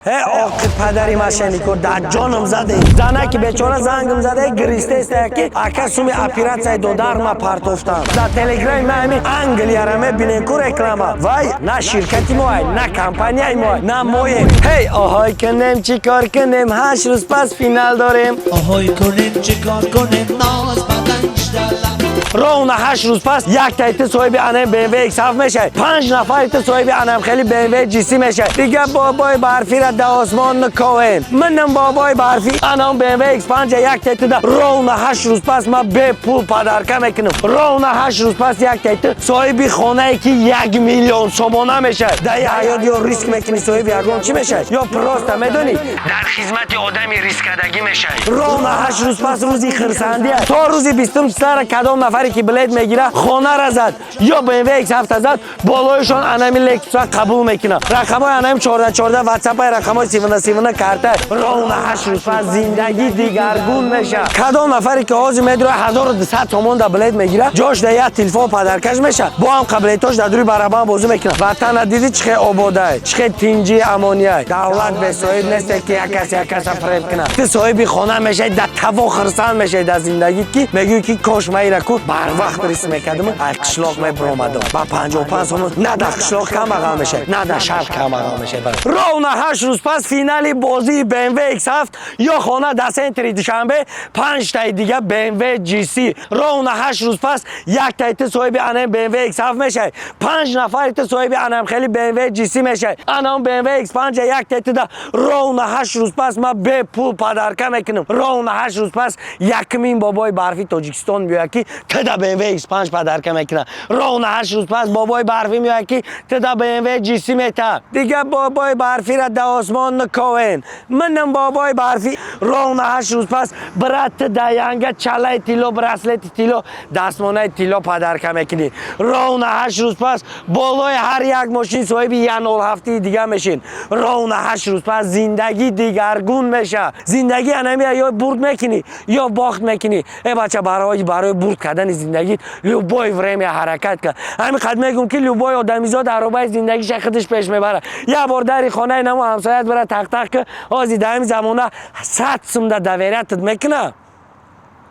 Э, оқи падари мошеннико, дар ҷоном заде. Занаки бечора зангм заде, гиристеста, ки ака, суми оператсияи додарма партофтам. Дар Телеграми ма ҳамин Англияра мебинем ку реклама. Вай на ширкати моай, на компанияи моай, на моем. Ҳей, оҳой кунем, чӣ кор кунем? 8 рӯз пас финал дорем. Оҳой кунем, чӣ кор кунем? Ноз баданҷдала. Ровно 8 рӯз пас як таи ту соҳиби анам BMW X7 мешавӣ, панҷ нафари ту соҳиби анам хели BMW GC мешавӣ. Дига бобои барфира да осмон наковем, манам бобои барфи. Анам BMW X5 як таи ту да ровно 8 рӯз пас ма бепул подарка мекунам. Ровно 8 рӯз пас як таи ту соҳиби хонае, ки 1 миллион сомона мешавад. Дар ҳаёт ё риск мекунӣ, соҳиби ягон чӣ мешавад, ё просто медонӣ, дар хизмати одами рисккардагӣ мешавӣ. Ровно 8 рӯз пас рӯзи хирсандия. То рӯзи 20 числара кадом нафаре ки билет мегира, хонара зад ё BMW X7 зад, болоишон анами Лексуса қабул мекунад. Рақамҳои анами 14 14 ватсапай, рақамҳои 17 17 карта. Ровно 8 рӯз пас зиндагӣ дигаргун мешавад. Кадом нафаре ки ҳозир медура, 1200 сомон да билет мегира, ҷош да як телефон подаркаш мешавад. Бо ҳам қабилетош дар дури барабан бозӣ мекунад. Ватана дидӣ, чӣ хел ободай, чӣ хел тинҷи амонияй. Давлат бесоҳиб несте, ки як кас як каса фиреб кунад. Ту соҳиби хона мешавӣ, дар таво хирсанд мешавӣ дар зиндагӣ, ки мегӯӣ, ки кош ма ира ку барвақт риск мекардам, ай қишлоқ мебиромадам ба 55 сомон. На дар қишлоқ камбағал мешавӣ, на дар шаҳр камбағал мешавӣ. Ровно 8 рӯз пас финали бозии BMW X7 ё хона дар центри Душанбе, панҷтаи дига BMW GC. Ровно 8 рӯз пас як таи ту соҳиби анам BMW X7 мешавӣ, панҷ нафари ту соҳиби анам хели BMW GC мешавӣ. Анам BMW X5 як таи ту да ровно 8 рӯз пас ма бепул подарка мекунам. Ровно 8 рӯз пас якумин бобои барфи Тоҷикистон меояд, ки тда BMW X5 подарка мекунад. Ровно 8 рӯз пас бобои барфӣ меояд, ки тда BMW GC мета. Дига бобои барфира да осмон наковен, манам бобои барфӣ. Ровно 8 рӯз пас, брат, ту да янга чалаи тилло, браслети тилло, дастмонаи тилло подарка мекунӣ. Ровно 8 рӯз пас болои ҳар як мошин соҳиби як нол ҳафтии дига мешин. Ровно 8 рӯз пас зиндагӣ дигаргун меша. Зиндагӣ анамия: ё бурд мекунӣ, ё бохт мекунӣ. Э бача, барои бурд кардани зиндагӣ любое время ҳаракат кар. Ҳамин қад мегӯм, ки любой одамизод аробаи зиндагиша худаш пеш мебарад. Як бор дари хонаи намо ҳамсоят бара тақтақ ки, ҳозир дар ҳамин замона 100 сум да довериятат мекуна,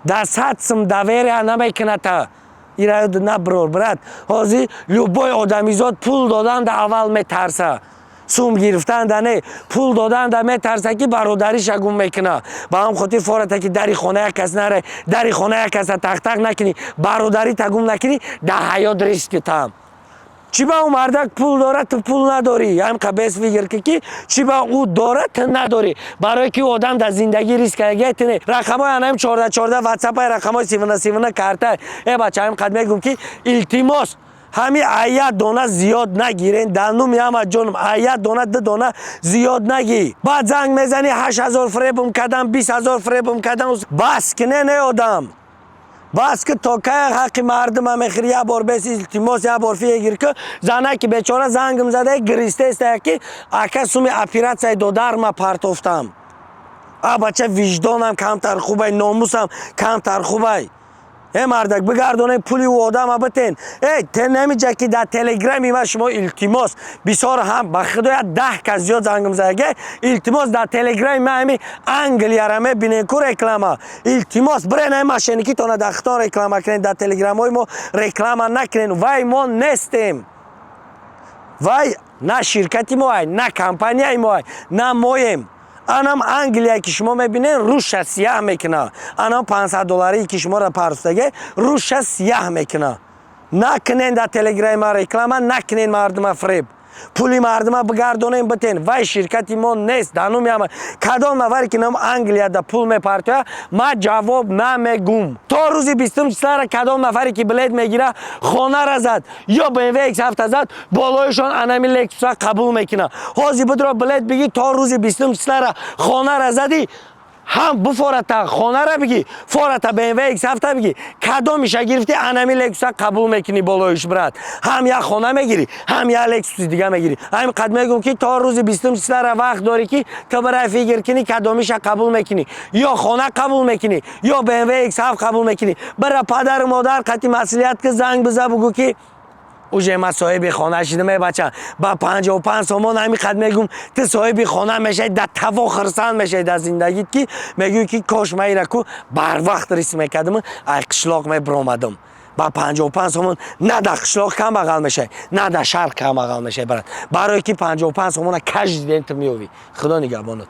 дар 100 сум доверия намекуната. Ира наброр, брат. Ҳозир любой одамизод пул додан да аввал метарса, сум гирифтан да не, пул додан да метарса, ки бародариша гум мекуна. Ба ҳам хотир фората, ки дари хона як кас наре, дари хона як каса тақтақ накунӣ, бародарита гум накунӣ, дар ҳаёт риски там. Чӣ ба ӯ мардак пул дорад, ту пул надорӣ? Ҳамқа бес фикр ки чӣ ба ӯ дорад, ту надорӣ? Барое ки одам дар зиндагӣ риск кардагия, ту не. Рақамҳои анаим 14 14 ватсапай, рақамҳои 17 17 картай. Э бача, ҳамин қад мегӯм, ки илтимос, ҳами ая дона зиёд нагирен. Дар нуми ҳама ҷонам, ая дона, ду дона зиёд нагӣ. Баъд занг мезанӣ: 8000 фиребм кардам, 20 000 фиребм кардам. Бас кине, не одам, бас ки, то кая ҳаққи мардума мехӯри? Як бор бес, илтимос, як бор фигир ки. Занаки бечора зангм зада, гиристеста, ки ака, суми оператсияи додарма партофтам. А бача, виҷдонам камтар хубай, номусам камтар хубай. Э мардак, бигардонед, пули ӯ одама битен. Э, намиҷа, ки дар Телеграми ма шумо, илтимос, бисёр ҳам ба худоя 10 кас зиёд зангм задаге. Илтимос, дар Телеграми ма ҳами Англияра мебинен ку реклама. Илтимос, бирен, ҳами мошенникитона дар хитон реклама кунед, дар телеграмҳои мо реклама накунед. Вай мо нестем, вай на ширкати моай, на компанияи моай, на моем. Анам Англия, ки шумо мебинед, рӯша сияҳ мекуна. Анам 500 долларие, ки шуморо парстаге, рӯша сияҳ мекуна. Накунен дар Телеграма реклама, накунен мардума фиреб. Пули мардума бигардонем, битен. Вай ширкати мо нест. Дануми ҳама, кадом нафаре ки нам Англияда пул мепартоя, ма ҷавоб намегум. То рӯзи 20 числара кадом нафаре ки билет мегира, хонара зад ё BMW X7 зад, болоишон анами Лексуса қабул мекуна. Ҳозир бидро, билет бигӣ, то рӯзи 20 числара хонара задӣ, ҳам буфората хонара бигӣ, фората BMW X7 бигӣ, кадомиша гирифтӣ, анами Лексуса қабул мекунӣ болоиш. Брат, ҳам як хона мегирӣ, ҳам як Лексуси дига мегирӣ. Ҳамин қад мегӯм, ки то рӯзи 20 числара вақт дорӣ, ки ту барай фикр кунӣ, кадомиша қабул мекунӣ: ё хона қабул мекунӣ, ё BMW X7 қабул мекунӣ. Бара падару модар қати маслиҳат ки, занг биза, бугӯ, ки Уже ман соҳиби хона шидам. Э, бача, ба 55 сомон ҳами қад мегум, ту соҳиби хона мешавӣ, да таво хирсанд мешавӣ дар зиндагит, ки мегӯӣ, ки кош ма ира ку барвақт рис мекардам, ай қишлоқ мебиромадам. Ба 55 сомон на дар қишлоқ камбағал мешавӣ, на дар шаҳр камбағал мешавӣ, брат, барое ки 55 сомона каждый день ту меёвӣ. Худо нигаҳбонат.